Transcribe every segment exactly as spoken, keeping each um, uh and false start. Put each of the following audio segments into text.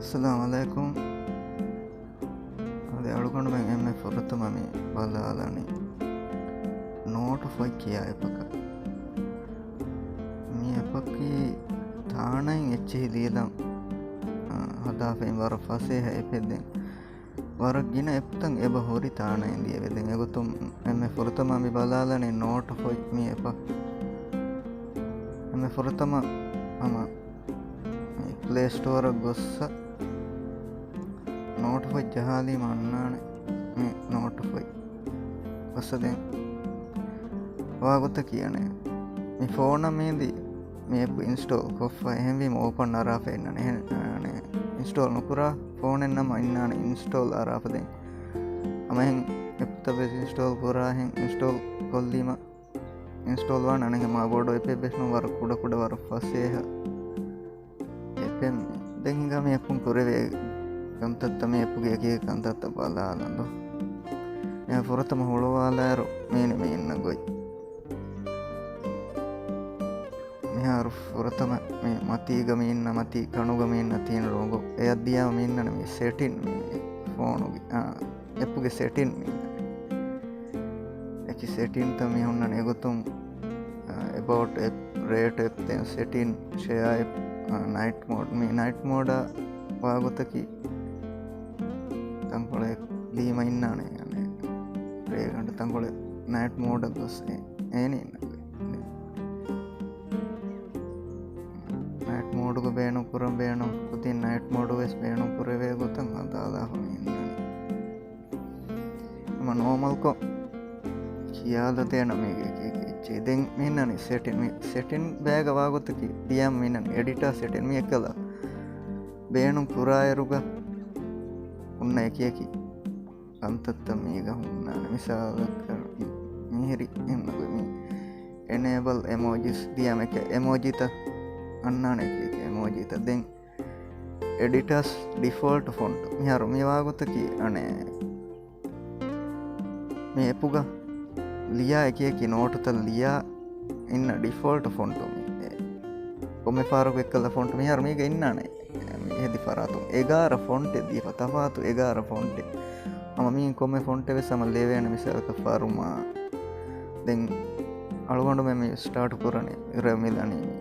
އައްސަލާމު ޢަލައިކުމް. އަދި އަޅުގަނޑުމެން އެންމެ ފުރަތަމަ މި ބަލާލަނީ ނޯޓު ފޮތް ކިޔާ އެޕަކަށް. މި އެޕަކީ ތާނައިން އެއްޗިހި ލިޔެލަން، އާ، ހަދާފައި ވަރަށް ފަސޭހަ އެޕެއް. ދެން ވަރަށް ގިނަ އެޕްތައް އެބަ ހުރި ތާނައިން ލިޔެވޭ. ދެން އެގޮތުން އެންމެ ފުރަތަމަ މި ބަލާލަނީ ނޯޓު ފޮތް މި އެޕަށް. އެންމެ ފުރަތަމަ ހަމަ މި ޕްލޭ ސްޓޯރަށް ގޮއްސަ ނޯޓު ފޮތް ޖަހާލީމަ އަންނާނެ. މި ނޯޓު ފޮތް ގޮއްސަ ދެން ވާގޮތަކީ އަނެއް މި ފޯނަށް މިއިންދި މި އެޕް އިންސްޓޯލް ކޮށްފަ އެހެންވީމަ އޯޕަން އަރާފަ އިންނާނެ. އެހެން، އަނެއް އިންސްޓޯލް ނުކުރާ ފޯނެއް ނަމަ އިންނާނެ އިންސްޓޯލް އަރާފަ. ދެން ހަމަ އެހެން އެޕްތައް ވެސް އިންސްޓޯލް ކުރާ. އެހެން އިންސްޓޯލް ކޮށްލީމަ އިންސްޓޯލް ވާން އަނެއް މާ ބޮޑު އެޕެއް ވެސް ނޫން، ވަރަށް ކުޑަ ކުޑަ ވަރަށް ފަސޭހަ އެޕެއް. ދެން ހިނގާ މި އެޕުން ކުރެވޭ ކަންތައްތައް، މި އެޕުގެ އެކި ކަންތައްތައް ބަލާލަން ދޯ. މި ފުރަތަމަ ހުޅުވާލާއިރު މީނި މި އިންނަ ގޮތް. މިހާރު ފުރަތަމަ މި މަތީގަ މި އިންނަ، މަތީ ކަނުގަ މި އިންނަ ތިން ރޮނގު. އެއަށް ދިޔާ މި އިންނަނީ މި ސެޓިން މި ފޯނުގެ، އާ، އެޕުގެ ސެޓިން މި އިންނަނީ. އެކި ސެޓިންތައް މި ހުންނަނީ އެގޮތުން، އާ، އެބައުޓް އެޕް، ރޭޓް އެޕް، ދެން ސެޓިން، ޝެއާ އެޕް، އާ، ނައިޓް މޯޑް. މި ނައިޓް މޯޑަށް ވާގޮތަކީ ތަންކޮޅެއް ލީމަ އިންނާނެ، އަނެއް ރޭގަނޑު ތަންކޮޅެއް ނައިޓް މޯޑަށް ގޮސް އެ-، އޭނި އިންނަ. ނައިޓް މޯޑުގަ ބޭނުން ކުރަން ބޭނުން ކުދިން ނައިޓް މޯޑު ވެސް ބޭނުން ކުރެވޭ ގޮތަށް ހަދާލާފަ މި އިންނަނީ. ހަމަ ނޯމަލްކޮށް ކިޔާލަދޭނަ މީގެ އެކި އެކި އެއްޗެއް. ދެން މި އިންނަނީ ސެޓިން. މި ސެޓިން ބައިގަ ވާގޮތަކީ ދިޔަ މި އިންނަނީ އެޑިޓާ ސެޓިން. މި އެއްކަލަ ބޭނުން ކުރާއިރުގަ ހުންނަ އެކި އެކި ކަންތައްތައް މީގަ ހުންނާނެ. މިސާލަކަށް މިހިރި އިންނަ ގޮތް މި އެނޭބަލް އެމޯޖީސް ދިޔަ މި އެކި އެމޯޖީތައް އަންނާނެ އެކި އެކި އެމޯޖީތައް. ދެން އެޑިޓާސް ޑިފޯލްޓް ފޮންޓް. މިހާރު މި ވާގޮތަކީ އަނެއް މި އެޕުގަ ލިޔާ އެކި އެކި ނޯޓުތައް ލިޔާ އިންނަ ޑިފޯލްޓް ފޮންޓު މި. ކޮންމެ ފަހަރަކު އެއްކަލަ ފޮންޓް މިހާރު މީގަ އިންނާނެ. މި ހެދި ފަރާތުން އެގާރަ ފޮންޓެއް ދީފަ، ތަފާތު އެގާރަ ފޮންޓެއް. ހަމަ މީ ކޮންމެ ފޮންޓެއް ވެސް ހަމަ ލެވޭނެ. މިސާލަކަށް ފަރުމާ. ދެން އަޅުގަނޑުމެން މި ސްޓާޓް ކުރަނީ ރެ މިލަނީ މި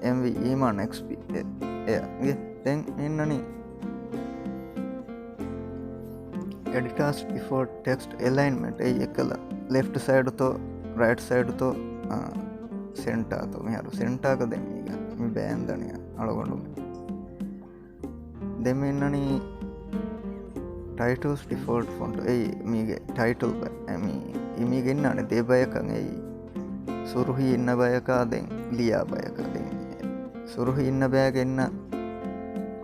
އެމްވީ އީމާން އެކްސްޕީ އެ-، އެ-، އިނގޭ. ދެން މި އިންނަނީ އެޑިޓާސް ޑިފޯލްޓް ޓެކްސްޓް އެލައިންމަންޓް. އެއީ އެއްކަލަ ލެފްޓް ސައިޑުތޯ، ރައިޓް ސައިޑުތޯ، އާ، ސެންޓާތޯ. މިހާރު ސެންޓާގަ ދެން މީގަ މި ބޭންދަނީ އަޅުގަނޑުމެން. ދެން މި އިންނަނީ ޓައިޓުލްސް ޑިފޯލްޓް ފޮންޓް. އެއީ މީގެ ޓައިޓުލް ބަ-، އެ މީ، މީގެ އިންނާނެ ދެ ބަޔަކަށް. އެއީ ސުރުހީ އިންނަ ބަޔަކާ ދެން ލިޔާ ބަޔަކާ. ދެން ސުރުހީ އިންނަ ބަޔަކަށް އިންނަ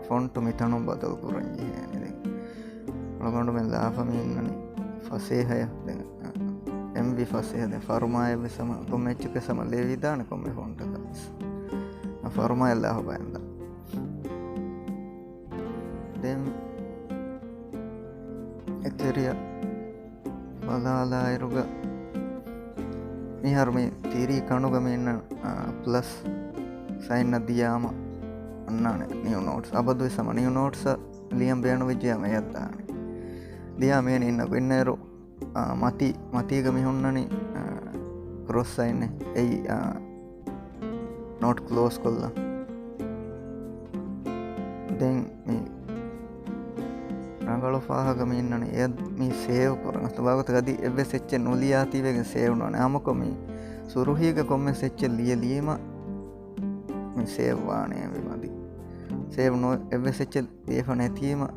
ފޮންޓު މިތަނުން ބަދަލު ކުރަން ޖެހޭނެ. ދެން އަޅުގަނޑުމެން ލާފަ މި އިންނަނީ ފަސޭހަޔަށް. ދެން އެމްވީ ފަސޭހަ. ދެން ފަރުމާއެއް ވެސް ހަމަ ކޮންމެ އެއްޗަކަށް ހަމަ ލެވިދާނެ ކޮންމެ ފޮންޓަކަށް ވެސް. ފަރުމާއެއް ލާފަ ބައިންދާ. ދެން އެތެރެއަށް ބަލާލާއިރުގަ މިހާރު މި ތިރީ ކަނުގަ މި އިންނަ، އާ، ޕްލަސް ސައިންއަށް ދިޔާމަ އަންނާނެ ނިއު ނޯޓްސް. އަބަދުވެސް ހަމަ ނިއު ނޯޓްސްއަށް ލިޔަން ބޭނުންވެއްޖެޔާ މެޔަށް ދާނެ. ދިޔާ މިއެން އިންނަ ގޮތް އިންނައިރު، އާ، މަތީ، މަތީގަ މި ހުންނަނީ، އާ، ކްރޮސް ސައިނެއް. އެއީ، އާ، ނޯޓް ކްލޯސް ކޮށްލަން. ދެން މި ރަނގަޅު ފާހަގަ މި އިންނަނީ އެ މި ސޭވް ކުރަން. ވާގޮތަށް އަދި އެއްވެސް އެއްޗެއް ނުލިޔާތީވެގެން ސޭވް ނުވާނެ. ހަމަކޮށް މި ސުރުހީގަ ކޮންމެސް އެއްޗެއް ލިޔެލީމަ މި ސޭވް ވާނެ އެ މަދީ. ސޭވް ނުވެ އެއްވެސް އެއްޗެއް ލިޔެފަ ނެތީމަ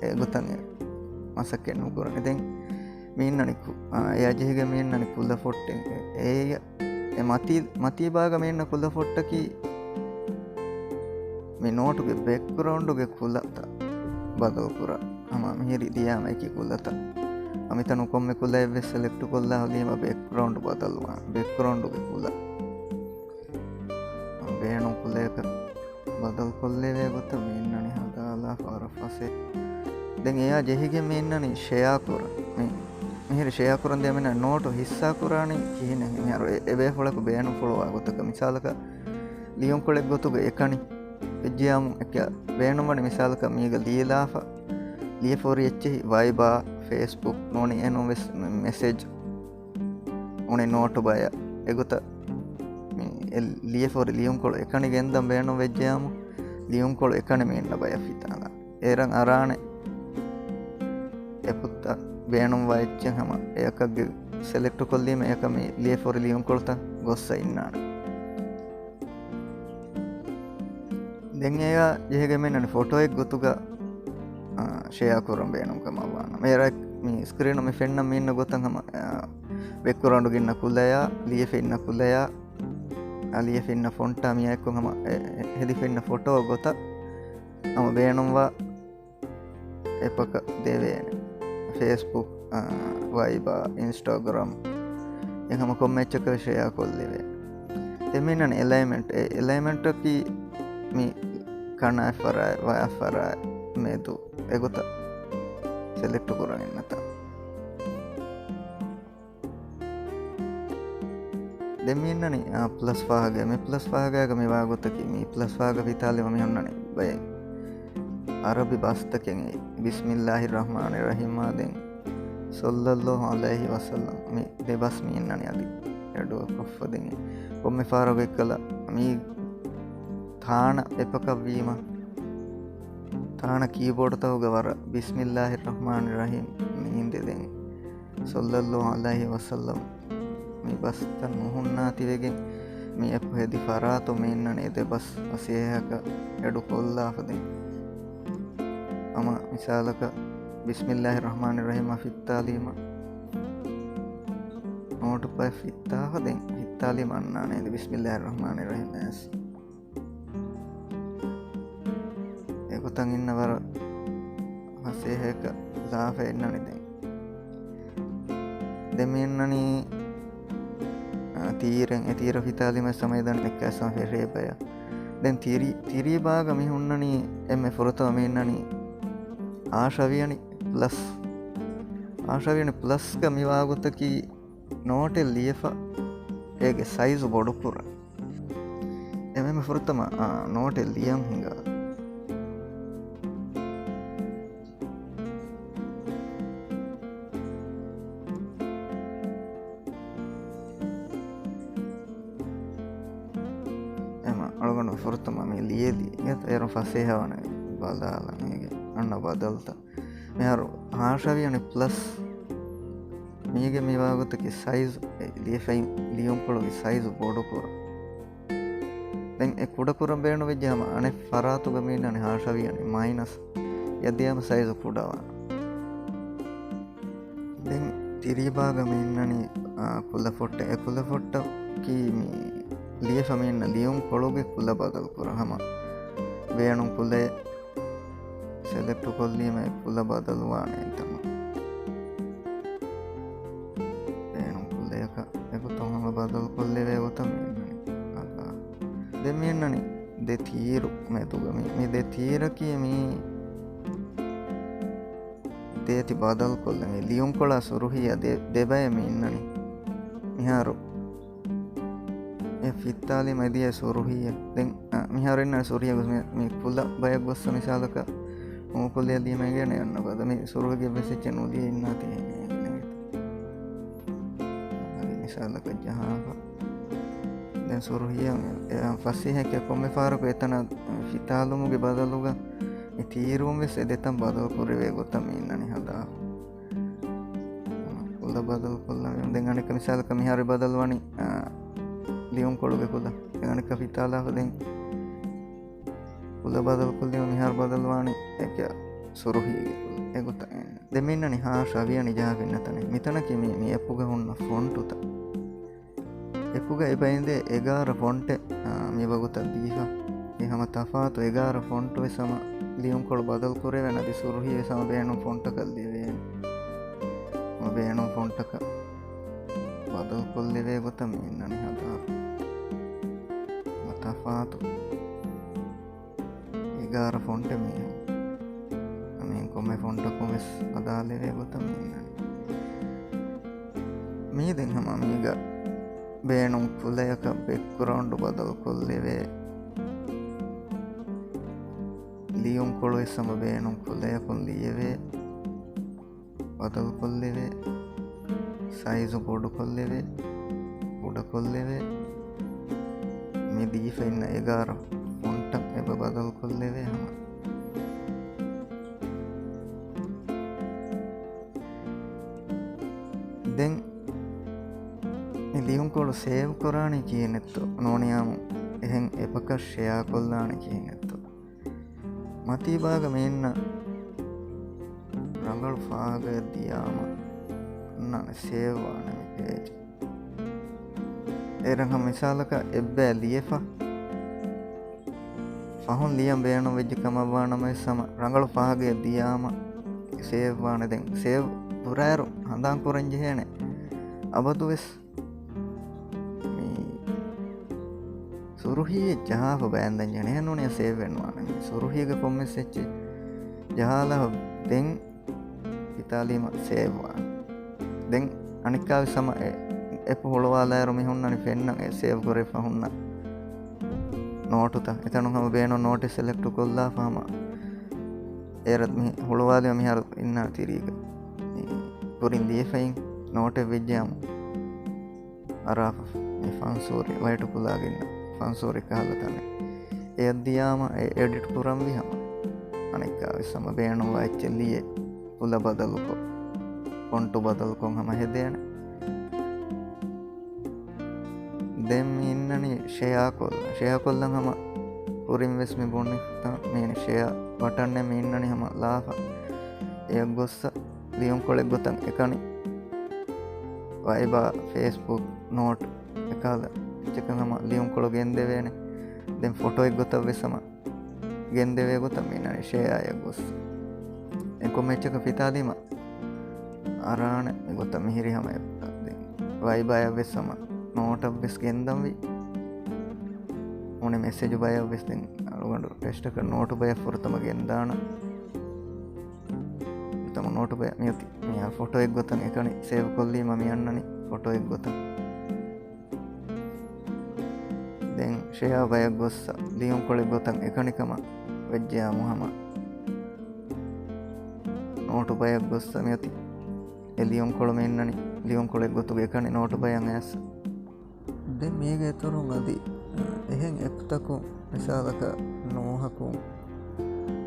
އެ ގޮތަށް އެ މަސައްކަތް ނުކުރަނީ. ދެން މި އިންނަނީ ކު-، އާ، އެއާ ޖެހިގެން މި އިންނަނީ ކުލަ ފޮންޓެއް. އެ، އެ، އެ މަތީ، މަތީ ބާގަ މި އިންނަ ކުލަ ފޮންޓަކީ މި ނޯޓުގެ ބެކްގްރައުންޑުގެ ކުލަތައް ބަދަލު ކުރާ. ހަމަ މިހިރި ދިޔާމަ އެކި ކުލަތައް. އަ، މިތަނު ކޮންމެ ކުލައެއް ވެސް ސެލެކްޓް ކޮށްލާ ހުރީމަ ބެކްގްރައުންޑް ބަދަލުވާ، ބެކްގްރައުންޑުގެ ކުލަ. ބޭނުން ކުލަޔަކަށް ބަދަލުކޮށްލެވޭ ގޮތަށް މި އިންނަނީ ހަދާލާފަ ވަރަށް ފަސޭހަ. ދެން އެއާ ޖެހިގެން މި އިންނަނީ ޝެއާ ކުރަން. މި، މިހިރި ޝެއާ ކުރަން ދޭ މިނަ ނޯޓު ހިއްސާ ކުރާނީ ކިހިނެއް؟ މިހާރު އެ، އެބޭފުޅަކު ބޭނުންފުޅުވާ ގޮތަކަށް. މިސާލަކަށް ލިޔުންކޮޅެއް ގޮތުގަ އެކަނި. ވެއްޖިޔާމު އެކަ ބޭނުންވަނީ މިސާލަކަށް މީގަ ލިޔެލާފަ، ލިޔެފަ ހުރި އެއްޗެހި ވައިބާ، ފޭސްބުކް ނޫނީ އެނޫން ވެސް މެ-، މެސެޖް އުނި ނޯޓު ބަޔަށް އެގޮތަށް މި އެ ލިޔެފަ ހުރި ލިޔުންކޮޅު އެކަނި ގެންދަން ބޭނުން ވެއްޖެޔާމު، ލިޔުންކޮޅު އެކަނި މި އިންނަ ބަޔަށް ފިތާލާ. އޭރަށް އަރާނެ އެޕުތައް ބޭނުންވާ އެއްޗެއް ހަމަ އެއަކަށް ސެލެކްޓު ކޮށްލީމަ އެއަކަށް މި ލިޔެފަ ހުރި ލިޔުންކޮޅުތައް ގޮއްސަ އިންނާނެ. ދެން އޭގަ ޖެހިގެން މި އިންނަނީ ފޮޓޯއެއް ގޮތުގަ، އާ، ޝެއާ ކުރަން ބޭނުން ކަމަށް ވާނަމަ. އޭރަށް މި ސްކްރީނު މި ފެންނަ މި އިންނަ ގޮތަށް ހަމަ، އާ، ބެކްގްރައުންޑް ގިންނަ ކުލަޔާ، ލިޔެފަ އިންނަ ކުލަޔާ، އާ، ލިޔެފަ އިންނަ ފޮންޓާ މިއާ އެއްކޮށް ހަމަ އެ-، އެ-، ހެދިފަ އިންނަ ފޮޓޯ ގޮތަށް ހަމަ ބޭނުންވާ އެޕަކަށް ދެވޭނެ. ފޭސްބުކް، އާ، ވައިބާ، އިންސްޓާގްރާމް، އެ ހަމަ ކޮންމެ އެއްޗަކަށް ޝެއާ ކޮށްލެވޭ. ދެން މި އިންނަނީ އެލައިމެންޓް. އެ އެލައިމެންޓަކީ މި ކަނާތް ފަރާތް، ވަޔާ ފަރާތް މެދު އެގޮތަށް ސެލެކްޓު ކުރަން އިންނަތާ. ދެން މި އިންނަނީ، އާ، ޕްލަސް ފާހަގަ. މި ޕްލަސް ފާހަގައިގަ މި ވާގޮތަކީ، މި ޕްލަސް ފާހަގަ ފިތާލީމަ މި ހުންނަނީ ބައެއް އަރަބި ބަސްތަކެއް. ބިސްމިއްލާހި ރަޙްމާނި ރަޙީމާ ދެން ޞައްލައްލާހު ޢަލައިހި ވަސައްލަމް، މި ދެ ބަސް މި އިންނަނީ އަދި އެޑުއަކޮށްފަ. ދެން ކޮންމެ ފަހަރަކު އެއްކަލަ މި ތާނަ އެޕަކަށް ވީމަ، ތާނަ ކީބޯޑުތަކުގަ ވަރަށް ބިސްމިއްލާހި ރަޙްމާނި ރަޙީމް މި އިނދެ ދެން ޞައްލައްލާހު ޢަލައިހި ވަސައްލަމް މި ބަސްތައް ނުހުންނާތިވެގެން، މި އެޕް ހެދި ފަރާތު މި އިންނަނީ އެ ދެ ބަސް ފަސޭހައަކަށް އެޑު ކޮށްލާފަ. ދެން ހަމަ މިސާލަކަށް، ބިސްމިއްލާހި ރަޙްމާނި ރަޙީމް އަށް ފިއްތާލީމަ، ނޯޓު ބަޔަށް ފިއްތާފަ ދެން ފިއްތާލީމަ އަންނާނެ އެދެ ބިސްމިއްލާހި ރަޙްމާނި ރަޙީމް އައިސް. އެގޮތަށް އިންނަ ވަރަށް ފަސޭހައަކަށް ލާފަ އިންނަނީ ދެން. ދެން މި އިންނަނީ، އާ، ތީރެއް. އެ ތީރަށް ފިތާލީމަ ސަމައިދަން ނެއްކާސަން ފެށޭ ބަޔަށް. ދެން ތިރި-، ތިރީ ބާގަ މި ހުންނަނީ އެންމެ ފުރަތަމަ މި އިންނަނީ ހާށަވިޔަނި ޕްލަސް. ހާށަވިޔަނި ޕްލަސްގަ މި ވާގޮތަކީ ނޯޓެއް ލިޔެފަ އޭގެ ސައިޒު ބޮޑުކުރަން. އެމެ ފުރަތަމަ، އާ، ނޯޓެއް ލިޔަން ހިނގާ. އެމަ އަޅުގަނޑު ފުރަތަމަ މި ލިޔެލި އޭރު ފަސޭހަވަނެ ބަލާލަން އޭގެ އަންނަ ބަދަލުތައް. މިހާރު ހާށަވިޔަނި ޕްލަސް މީގެ މިވާގޮތަކީ ސައިޒު، އެ ލިޔެފައި ލިޔުންކޮޅުގެ ސައިޒު ބޮޑުކުރަން. ދެން އެ ކުޑަކުރަން ބޭނުންވެއްޖެ ހަމަ އަނެއް ފަރާތުގަ މި އިންނަނީ ހާށަވިޔަނި މައިނަސް. އެ ދިޔަމަ ސައިޒު ކުޑަވާން. ދެން ތިރީބާގަ މި އިންނަނީ، އާ، ކުލަފޮއްޓެއް. އެ ކުލަފޮއްޓަކީ މި ލިޔެފަ މި އިންނަ ލިޔުން ކޮޅުގެ ކުލަ ބަދަލު ކުރަން. ހަމަ ބޭނުން ކުލައެއް ސެލެކްޓު ކޮށްލީމަ އެ ކުލަ ބަދަލުވާނެ އެތަނުން. ބޭނުން ކުލަޔަކަށް އެގޮތަށް ހަމަ ބަދަލު ކޮށްލެވޭ ގޮތަށް މި އިންނަނީ. އަދާ. ދެން މި އިންނަނީ ދެ ތީރު މެދުގަ. މި، މި ދެ ތީރަކީ މި ދޭތި ބަދަލުކޮށްލަން. މި ލިޔުންކޮޅާ ސުރުހީއާ ދެ، ދެބަޔަށް މި އިންނަނީ. މިހާރު އެ ފިއްތާލީމަ އެ ދިޔަ ސުރުހީއެއް. ދެން، އަ، މިހާރު އިންނަ ސުރުހީއަށް ގޮސް މި، މި ކުލަ ބަޔަށް ގޮއްސަ މިސާލަކަށް މޫކުލެއް ލީމައިގެން އަންނަ ބަދަ މި ސުރުހީގެ ވެސް އެއްޗެއް ނުލިޔެ އިންނާތީ އެ މިސާލަކަށް ޖަހާފަ. ދެން ސުރުހީއަށް އެ ފަސޭހައެއް ކޮންމެ ފަހަރަކު އެތަނަށް ފިތާލުމުގެ ބަދަލުގަ މި ތީރުން ވެސް އެ ދެތަން ބަދަލު ކުރެވޭ ގޮތަށް މި އިންނަނީ ހަދާ. ކުލަ ބަދަލު ކޮށްލަން. ދެން އަނެއްކާ މިސާލަކަށް މިހާރު ބަދަލުވަނީ، އާ، ލިޔުންކޮޅުގެ ކުލަ. ދެން އަނެއްކާ ފިތާލާފަ ދެން ކުލަ ބަދަލު ކޮށްލީމަ މިހާރު ބަދަލުވާނީ އެކެއް ސުރުހީގެ ކުލަ. އެގޮތަށް އެން. ދެން މި އިންނަނީ ހާށަވިޔަނި ޖަހާފަ އިންނަ ތަނެއް. މިތަނަކީ މި، މި އެޕުގަ ހުންނަ ފޮންޓުތައް. އެޕުގަ އެބައިންދޭ އެގާރަ ފޮންޓެއް، އާ، މި ވަގުތަށް ދީފަ. އެ ހަމަ ތަފާތު އެގާރަ ފޮންޓު ވެސް ހަމަ ލިޔުންކޮޅު ބަދަލު ކުރެވޭނެ އަދި ސުރުހީ ވެސް ހަމަ ބޭނުން ފޮންޓަކަށް ލިޔެވޭނެ. ހަމަ ބޭނުން ފޮންޓަކަށް ބަދަލު ކޮށްލެވޭ ގޮތަށް މި އިންނަނީ ހަދާފަ. ހަމަ ތަފާތު އެގާރަ ފޮންޓެއް މީހުން. އަމީން ކޮންމެ ފޮންޓަކުން ވެސް ހަދާލެވޭ ގޮތަށް މި އިންނަނީ. މީ ދެން ހަމަ މީގަ ބޭނުން ކުލަޔަކަށް ބެކްގްރައުންޑް ބަދަލު ކޮށްލެވޭ. ލިޔުންކޮޅު ވެސް ހަމަ ބޭނުން ކުލަޔަކުން ލިޔެވޭ، ބަދަލުކޮށްލެވޭ، ސައިޒު ބޮޑުކޮށްލެވޭ، ކުޑަކޮށްލެވޭ. މި ދީފަ އިންނަ އެގާރަ ފޮންޓަށް އެބަ ބަދަލުކޮށްލެވޭ ހަމަ. ދެން މި ލިޔުންކޮޅު ސޭވް ކުރާނީ ކިހިނެއްތޯ؟ ނޫނީ އާއްމު އެހެން އެޕަކަށް ޝެއާ ކޮށްލާނީ ކިހިނެއްތޯ؟ މަތީ ބާގަ މި އިންނަ ރަނގަޅު ފާހަގައެއް ދިޔާމަ އަންނާނެ ސޭވް ވާނެ މި ޕޭޖް. އޭރަށް ހަމަ މިސާލަކަށް އެއްބައި ލިޔެފަ ފަހުން ލިޔަން ބޭނުން ވެއްޖެ ކަމަށް ވާނަމަވެސް ހަމަ ރަނގަޅު ފާހަގައެއް ދިޔާމަ ސޭވް ވާނެ. ދެން ސޭވް ކުރާއިރު ހަނދާން ކުރަން ޖެހޭނެ އަބަދުވެސް މި ސުރުހީއެއް ޖަހާފަ ބަޔަންދަން ޖެހޭނެ. އެހެން ނޫނީ ސޭވް ވެން ވާނެ. މި ސުރުހީގެ ކޮންމެސް އެއްޗެއް ޖަހާލާފަ ދެން ހިތާލީމަ ސޭވް ވާނެ. ދެން އަނެއްކާވެސް ހަމަ އެ އެޕް ހުޅުވާލާއިރު މި ހުންނަނީ ފެންނަން އެ ސޭވް ކުރެފަ ހުންނަ ނޯޓުތައް. އެތަނުން ހަމަ ބޭނުން ނޯޓެއް ސެލެކްޓު ކޮށްލާފަ ހަމަ އޭރަށް މި ހުޅުވާލީމަ މިހާރު އިންނާ ތިރީގަ މި ކުރިން ލިޔެފައި ނޯޓެއް ވެއްޖެއަމު އަރާފަ މި ފަންސޫރި ވައިޓު ކުލާގެން ފަންސޫރި ކަހަލަ ތަނެއް އެއަށް ދިޔާމަ އެ އެޑިޓް ކުރަންވީ ހަމަ. އަނެއްކާވެސް ހަމަ ބޭނުންވާ އެއްޗެއް ލިޔެ ކުލަ ބަދަލުކޮށް، ފޮންޓު ބަދަލުކޮށް ހަމަ ހެދޭނެ. ދެން މި އިންނަނީ ޝެއާ ކޮށްލަން. ޝެއާ ކޮށްލަން ހަމަ ކުރިން ވެސް މި ބުނި ތަން މީން ޝެއާ ބަޓަންއެއް މި އިންނަނީ ހަމަ ލާފަ. އެއަށް ގޮއްސަ ލިޔުންކޮޅެއް ގޮތަށް އެކަނި ވައިބާ، ފޭސްބުކް، ނޯޓް އެކަހަލަ އެއްޗަކަށް ހަމަ ލިޔުންކޮޅު ގެންދެވޭނެ. ދެން ފޮޓޯއެއް ގޮތަށް ވެސް ހަމަ ގެންދެވޭ ގޮތަށް މި އިންނަނީ ޝެއާއަށް ގޮސް. އެ ކޮންމެ އެއްޗަކަށް ފިތާލީމަ އަރާނެ މި ގޮތަށް މިހިރީ ހަމަ އެ-، ދެން ވައިބާއަށް ވެސް ހަމަ ނޯޓަށް ވެސް ގެންދަންވީ. އުނި މެސެޖު ބަޔަށް ވެސް ދެން އަޅުގަނޑު ޓެސްޓަކަށް ނޯޓު ބަޔަށް ފުރަތަމަ ގެންދާނަ. ފުރަތަމަ ނޯޓު ބަޔަށް މިއޮތީ މިހާރު ފޮޓޯއެއް ގޮތަށް އެކަނި ސޭވް ކޮށްލީމަ މި އަންނަނީ ފޮޓޯއެއް ގޮތަށް. ދެން ޝެއާ ބަޔަށް ގޮއްސަ ލިޔުންކޮޅެއް ގޮތަށް އެކަނިކަމަށް ވެއްޖެއާމު ހަމަ ނޯޓު ބަޔަށް ގޮއްސަ މިއޮތީ އެ ލިޔުންކޮޅު މި އިންނަނީ ލިޔުންކޮޅެއް ގޮތުގެ އެކަނި ނޯޓު ބަޔަށް އައިސް. ދެން މީގެ އިތުރުން އަދި އެހެން އެޕްތަކުން މިސާލަކަށް ނޫހަކުން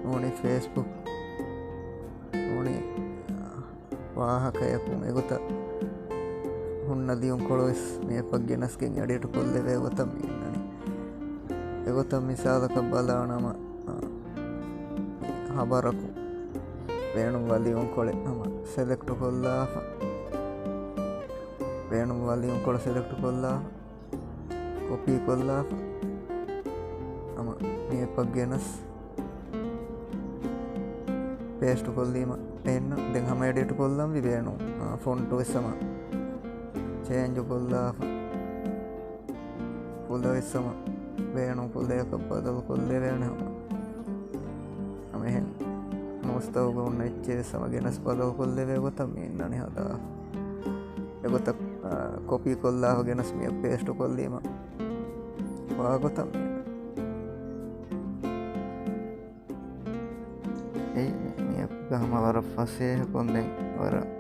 ނޫނީ ފޭސްބުކް ނޫނީ ވާހަކަޔަކުން އެގޮތަށް ހުންނަ ލިޔުންކޮޅު ވެސް މި އެޕަށް ގެނަސްގެން އެޑިޓް ކޮށްލެވޭ ގޮތަށް މި އިންނަނީ. އެގޮތަށް މިސާލަކަށް ބަލާނަމަ، އާ، ހަބަރަކު ބޭނުންވާ ލިޔުންކޮޅެއް ހަމަ ސެލެކްޓު ކޮށްލާފަ، ބޭނުންވާ ލިޔުންކޮޅު ސެލެކްޓު ކޮށްލާފަ، ކޮޕީ ކޮށްލާފަ، ހަމަ މި އެޕަށް ގެނަސް ޕޭސްޓު ކޮށްލީމަ އެއްނު. ދެން ހަމަ އެޑިޓް ކޮށްލަންވީ ބޭނުން. އާ، ފޮންޓު ވެސް ހަމަ ޗޭންޖު ކޮށްލާފަ. ކުލަ ވެސް ހަމަ ބޭނުން ކުލަޔަކަށް ބަދަލު ކޮށްލެވޭނެ ހަމަ. ހަމަ އެހެން ނޫސްތަކުގަ ހުންނަ އެއްޗެއް ވެސް ހަމަ ގެނަސް ބަދަލު ކޮށްލެވޭ ގޮތަށް މި އިންނަނީ ހަދާ. އެގޮތަށް، އާ، ކޮޕީ ކޮށްލާފަ ގެނަސް މިއަށް ޕޭސްޓު ކޮށްލީމަ ވާގޮތަށް މި އިންނަނީ. އެއީ މި، މި އެޕްގަ ހަމަ ވަރަށް ފަސޭހަކޮށް ދެން ވަރަށް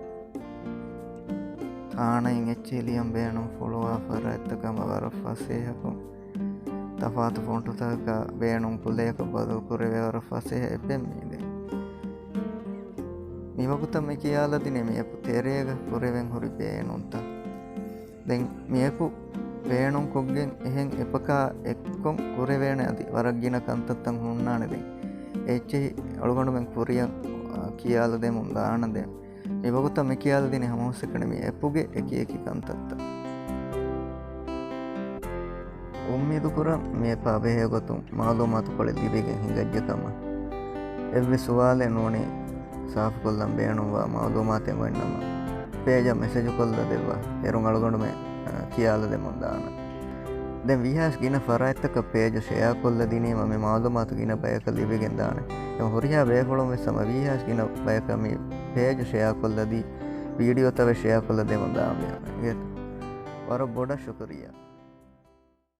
ތާނައިން އެއްޗެހި ލިޔަން ބޭނުން ފުޅުވާ ފަރާތްތަކަށް ހަމަ ވަރަށް ފަސޭހަކޮށް، ތަފާތު ފޮންޓުތަކަކާ ބޭނުން ކުލަޔަކަށް ބަދަލު ކުރެވޭ ވަރަށް ފަސޭހަ އެޕެއް މީ ދެން. މިވަގުތަށް މި ކިޔާލަދިނީ މި އެޕު ތެރޭގަ ކުރެވެން ހުރި ބޭނުންތައް. ދެން މިއެކު ބޭނުންކޮށްގެން އެހެން އެޕަކާ އެއްކޮށް ކުރެވޭނެ އަދި ވަރަށް ގިނަ ކަންތައްތައް ހުންނާނެ ދެން. އެއްޗެހި އަޅުގަނޑުމެން ކުރިއަށް، އާ، ކިޔާލަދެމުން ދާނަ ދެން. މިވަގުތަށް މި ކިޔާލަދިނީ ހަމަހުސްއެކަނި މި އެޕުގެ އެކިއެކި ކަންތައްތައް. އުއްމީދުކުރަން މި އެޕާ ބެހޭގޮތުން މައުލޫމާތުކޮޅެއް ލިބިގެން ހިނގައްޖެ ކަމަށް. އެއްވެސް ސުވާލެއް ނޫނީ ސާފުކޮށްލަން ބޭނުންވާ މައުލޫމާތެއް އޮތްނަމަ، ޕޭޖަށް މެސެޖުކޮށްލަދެއްވާ. އޭރުން އަޅުގަނޑުމެން، އަ، ކިޔާލަދެމުން ދާނަން. ދެން ވީހާވެސް ގިނަ ފަރާތްތަކަށް ޕޭޖު ޝެއާކޮށްލަދިނީމަ މި މައުލޫމާތު ގިނަ ބަޔަކަށް ލިބިގެން ދާނެ. އެހެން ހުރިހާ ބޭފުޅުން ވެސް ހަމަ ވީހާވެސް ގިނަ ބަޔަކަށް މި ޕޭޖު ޝެއާކޮށްލަދީ، ވީޑިއޯތައް ވެސް ޝެއާކޮށްލަދެމުން ދާންވީ ހަމަ. އިނގޭތޯ؟ ވަރަށް ބޮޑަށް ޝުކުރިއްޔާ.